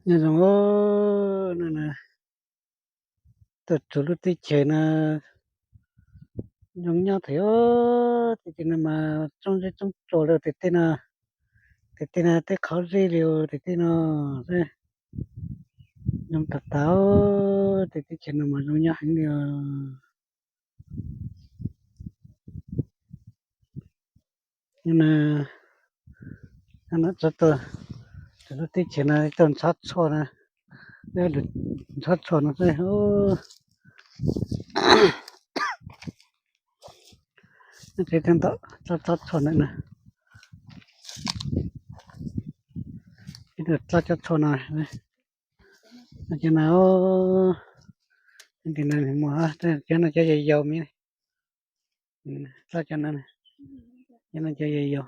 Nyob zoo, no na, tuaj txog lub teb chaws no zoo nyob thiab. Tim tej no mas tsob zeb tsob tsuas li tim tej no, tim tej no tej qhov zeb li tim tej no xwb. Zoo tas tas, tim teb chaws no mas zoo nyob heev li os. No, no txog lub teb chaws no tuaj ntxhov tshuaj na, ntxhov tshuaj no xwb. Txog ntawm txhob txhob tshuaj ntawm na, txhob cov tshuaj no, cov no, tim no muaj, cov no cov yau yau me, txhob cov no, cov no cov yau yau.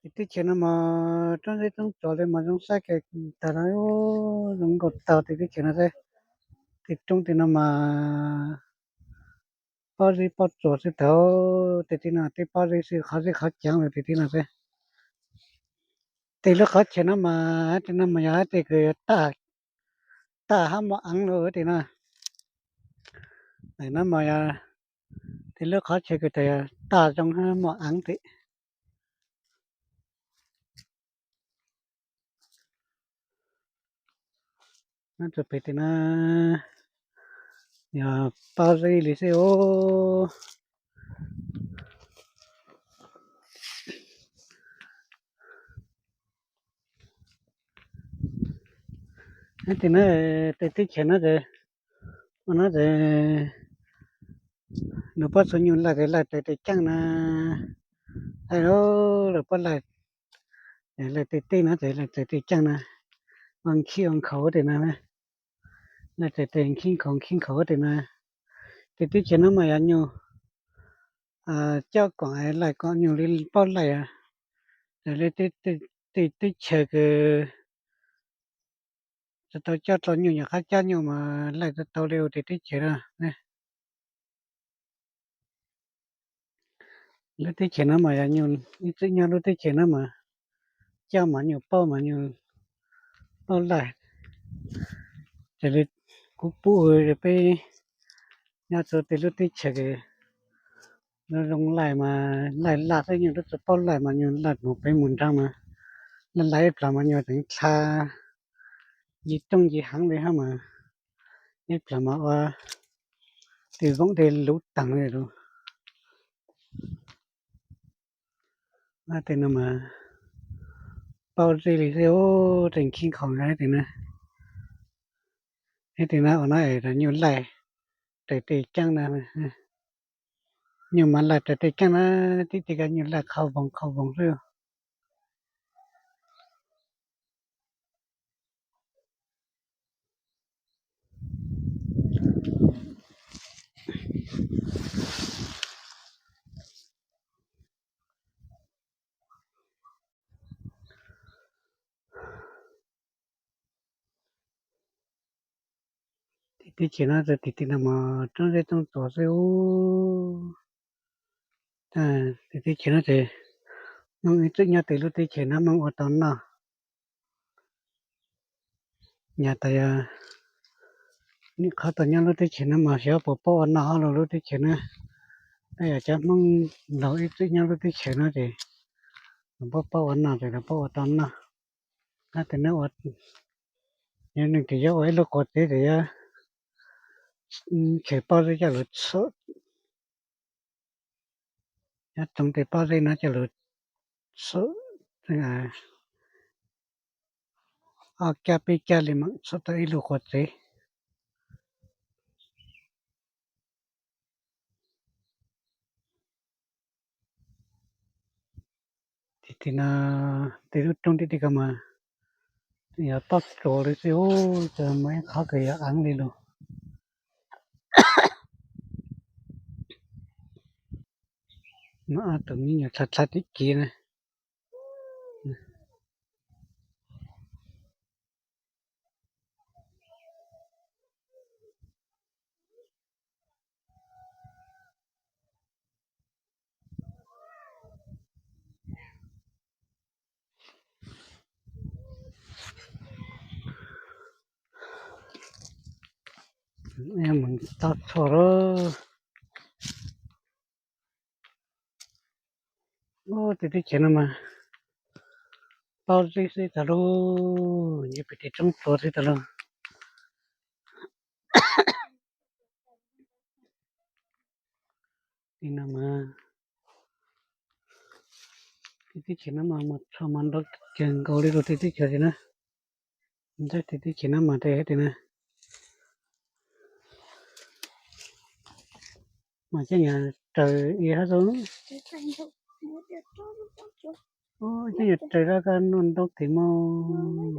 Tim teb chaws no mas tsob zeb tsob tsuas li mas zoo saib kawg tag, zoo nkauj tag tim teb chaws no xwb. Tej roob tim no mas pob zeb pob tsuas xwb tag, tej tim no tej pob zeb xwb, qhov zeb qhov caav lawm tim tim no xwb. Tim lub qhov chaw no mas tim no mas yog hais tias kws tag, tag hab mos aav lawm tim no. No mas yog tim lub qhov chaw kws tag zoo hab mos aav tim. Nyob rau pem tim no yog pob zeb li xwb os. Tim no, tim teb chaws no ces, ua no ces lawv puab txhua nyuag laij ces laij tes tes caaj na, laij lawv puab laij, laij tes tes no ces laij tes tes caaj na, ua khib ua nkhaus tim no, laij tes tes khib nkhaus khib nkhaus tim no. Tim teb chaws no mas yog nyuag coj koom laij koom nyuag li paub laij, raws li tej teb chaws kws tsis tau coj dlua nyuag, nyuam qhuav coj nyuag mas laij tau tau li ua tim teb chaws no. Lub teb chaws no mas yog nyuag ib txwm nyob lub teb chaws no mas coj mas nyuag paub mas nyuag paub laij. Raws li kuv pum peb nyob rau tej lub teb chaws zoo zoo laij mas laij laj xwb, nyuag lub txwm paub laij mas nyuag laij mus pem mus nraag mas laij laij ib plag mas nyuag teev dlha yig rooj yig haav li hab mas ib plag mas ua tej voov tej luv taag li lawm. Tej no mas paub zeb li xwb, tej khib nkhaus li tim no. Tim no ua no es nyuag laij raws tej caaj na, nyuag mas laij raws tej caaj na, tib tib koj nyuag laij qhov voos qhov voos xwb. Tim teb chaws no, tim tim no mas tsob zeb tsob tsuas xwb. Tim teb chaws no ces Hmoob ib txwm nyob tim lub teb chaws no Hmoob ua tau noj. Nyaj tas yog nim qhov tau nyob lub teb chaws no mas xyov puas paub ua noj hab lub teb chaws no. Tab yog cov Hmoob laug ib txwm nyob lub teb chaws no ces lawv paub paub ua noj ces lawv paub ua tau noj. Hab tes no ua, yog neeg twg yuav ua ib lub quav txev ces yuav tshem pob zeb coj lug txhuam, yuav txoov tej pob zeb no coj lug txhuam ob kab peb kab li mam txhuam tau ib lub quav txev. Tim tim no tej lub roob tim tim ko mas yog pob tsuas li xwb, tsis muaj ib qhov kws yog aav li lug. Muaj ob tug me nyuam txhaj txhaj tim kiv na. Mus tau txhua lawm. Ub, tej teb chaws no mas tau zeb xwb tas lauj, nce pem tej roob tsuas xwb tas lauj. Tej no mas, tej teb chaws no mas mus txhua mas ntau kawg nkaus li rau tej teb chaws tim na. Ntawm tej teb chaws no mas tej hais tias na, mas coj nyias raws i hab zoo, coj nyias raws laj koj noj ntau tes mog.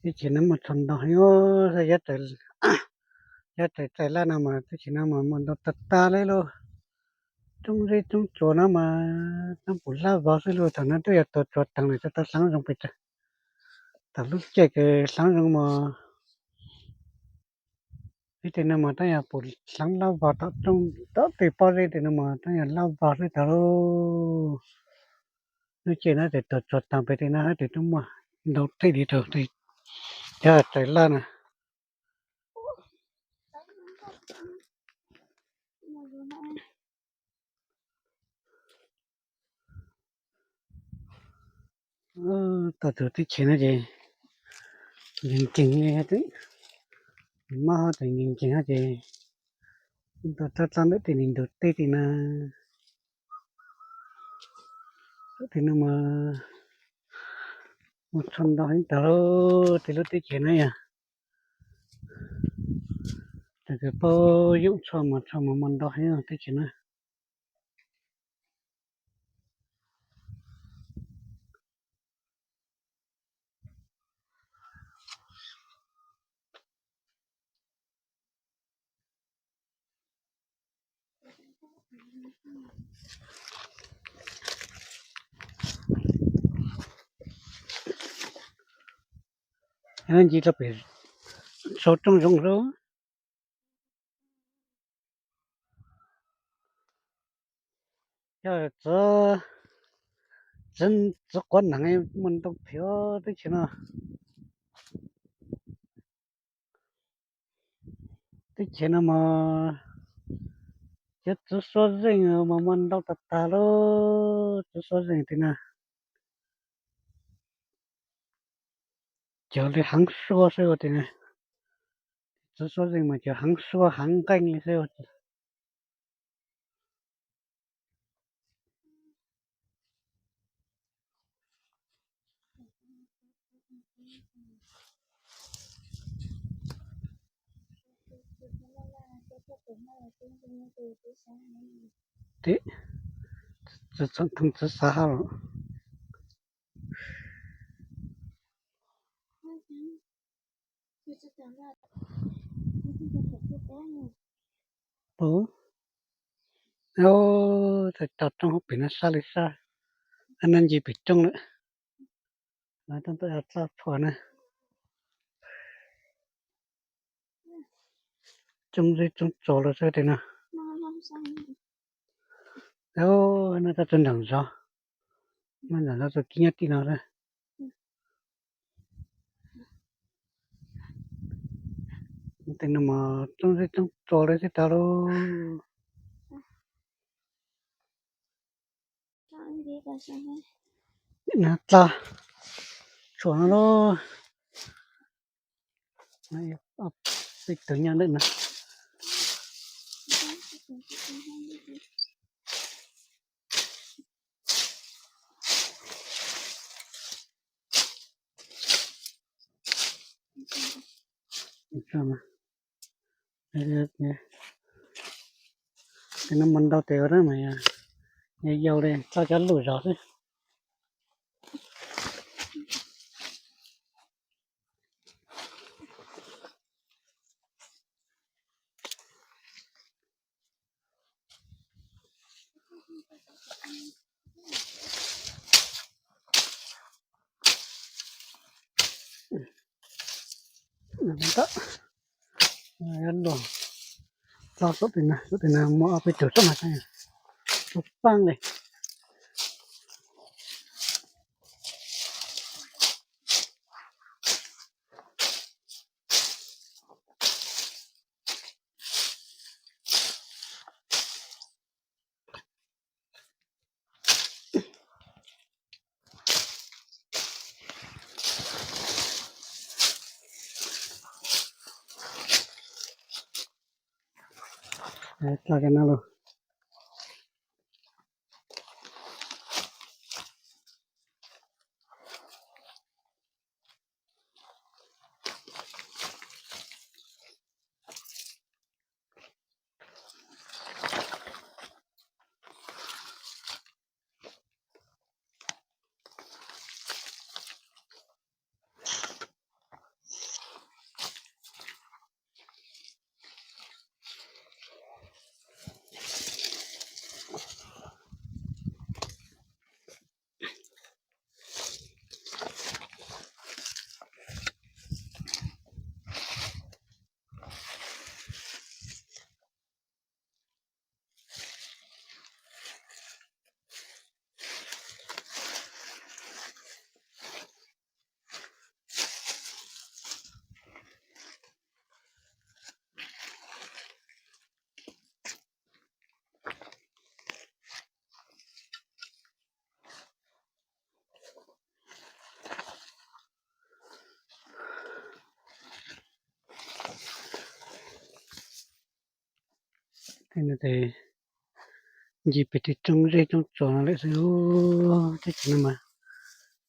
Teb chaws no mas txhua ntau heev, yav tawm txais laj no mas teb chaws no mas muaj ntau tag tag li lauj. Roob zeb roob tsuas no mas tau pum hlab vog xwb lauj, thaum no twb yog tuam tsuas taag lawm tau hlaav zoo pes tsawg. Thaum lub caij kws hlaav zoo mas ib teg no mas tab yog pum hlaav lab vog tom rooj tom tej pob zeb tej no mas tab yog lab vog xwb tag lauj. Lub caij no tes tuam tsuas taag pem tej no hab tes tub muaj ntau tej li rau tej cov txais laj na. Tau tus teb chaws no ces nkeeg nkeeg li, mab hab tes nkeeg nkeeg hab ces tau txaj txaj ntawm tej ntug teb tej na. Tej no mas muaj txhua ntau heev tag lauj, tej lub teb chaws no yog tau kws paub yoom txhua mas txhua mas muaj ntau heev teb chaws no. Nce rau pem sau rooj zoov lawm. Yog txiv, txiv quav neeg muaj ntau phem teb chaws no. Teb chaws no mas cov txiv suab zeej mas muaj ntau tag tag lauj, txiv suab zeej tej no. Cov li heev suab xwb ua tej no, txiv suab zeej mas cov heev suab heev nqeej li xwb. Tib, txiv xav hab los. Tau rooj hauv pem no sab li sab, no nce pem rooj lawm. Txaj txhua na. Rooj zeb rooj tsuas los xwb tej no. No txog nraum zos, no nraum zos txog kib nyob tim no xwb. Tej no mas rooj zeb rooj tsuas li xwb tag lauj. Dlaj tshuam no lauj. Peb tug nyob ntawm no. Tej no muaj ntau tes ua na mas yog yau li txog cov lub zos xwb. Ntawm, luag tso saum tim no, saum tim no muaj ob peb tug tsob mas, tsob paab li. Tso cov no los. Tej no ces nce pem tej roob zeb roob tsuas no lawm xwb. Teb chaws no mas,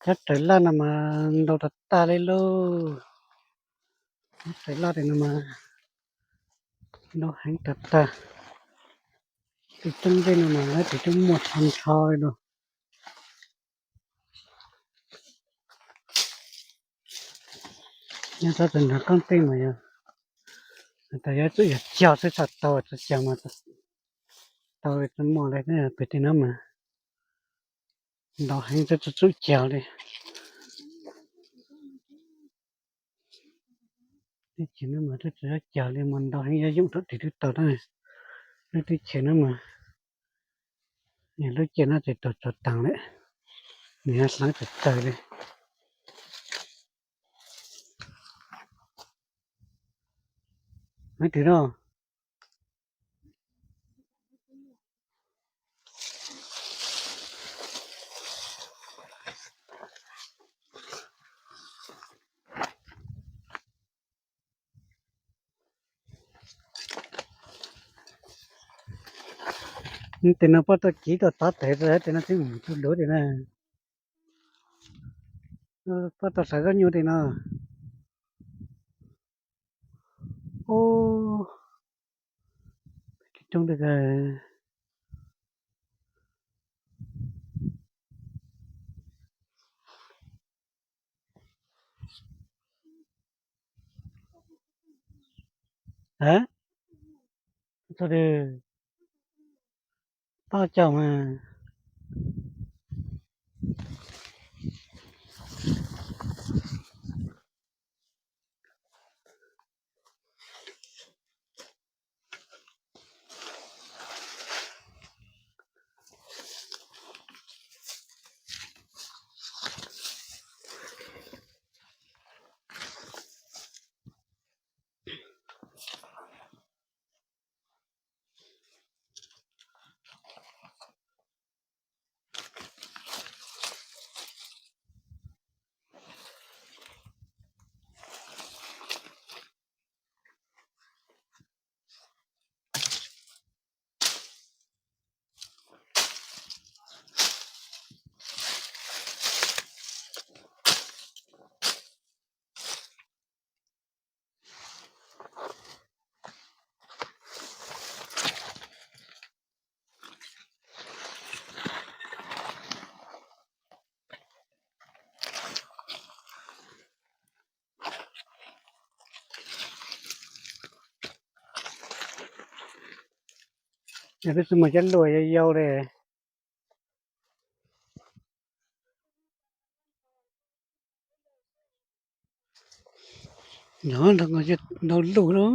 cov raws laj no mas ntau tag tag li lauj. Cov raws laj no mas ntau heev tag tag. Tej roob zeb no mas lawv tseem coob muaj tshaj nrho li lauj. Nyob rau tus nrog qoob tej mas yog, tas yog txawm yog cog xwb txhob tau txawm cog mas tau li txawm muaj li. Pem tej no mas ntau heev txawm txawm cog li. Teb chaws no mas twb tsis cog li mas ntau heev, yuav yoom rau tim twb tau tab. Lub teb chaws no mas, lub caij no ces tau tso taag lawm, nws hlaav tawv tawv li. Hais tias no, tes no puab tuaj kiv tuaj tov tes, tes no twb mus tug luv tes na. Puab tau hlawv zaub nyuj tes no. Ub, coob tiag. Txhob tau caum mas. Yog peb tsis muaj cov luaj yau yau li. Nyob nrog nqaij ntau lug lawm.